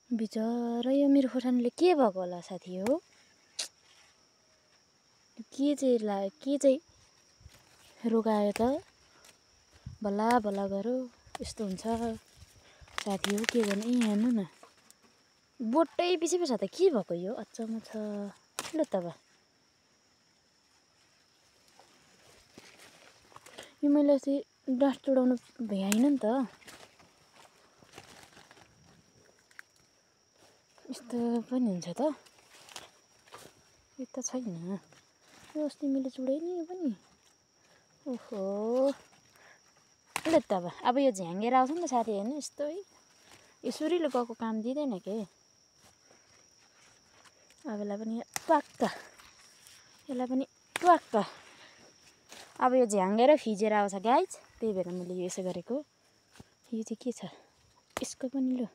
बिचरा यो मेरो खोर्सानीले के भएको होला साथी हो? के चाहिँ रोगायो त? भला भला गरौ यस्तो हुन्छ साथी हो। के गर्ने यहाँ हेर्नु न, बोटै पिछे पिछे त के भएको यो? अचम्म छ। ल त अब यो मैले अस्ति डस्ट उडाउनु भ्याइन नि त। यस्तो पनि हुन्छ त? यो त छैन। यो अस्ति मैले चुडाएँ नि यो पनि। ओहो, ल त अब यो झ्याङ्गेर आउँछ नि त साथी हेर्नु। यस्तो है, यसुरीले गएको काम दिँदैन के। अबलाई पनि ट्वाक्क, यसलाई पनि ट्वाक्क। अब यो झ्याङ्गेर फिजेर आउँछ गाइज, त्यही भएर मैले यो यसो गरेको। यो चाहिँ के छ यसको पनि? लु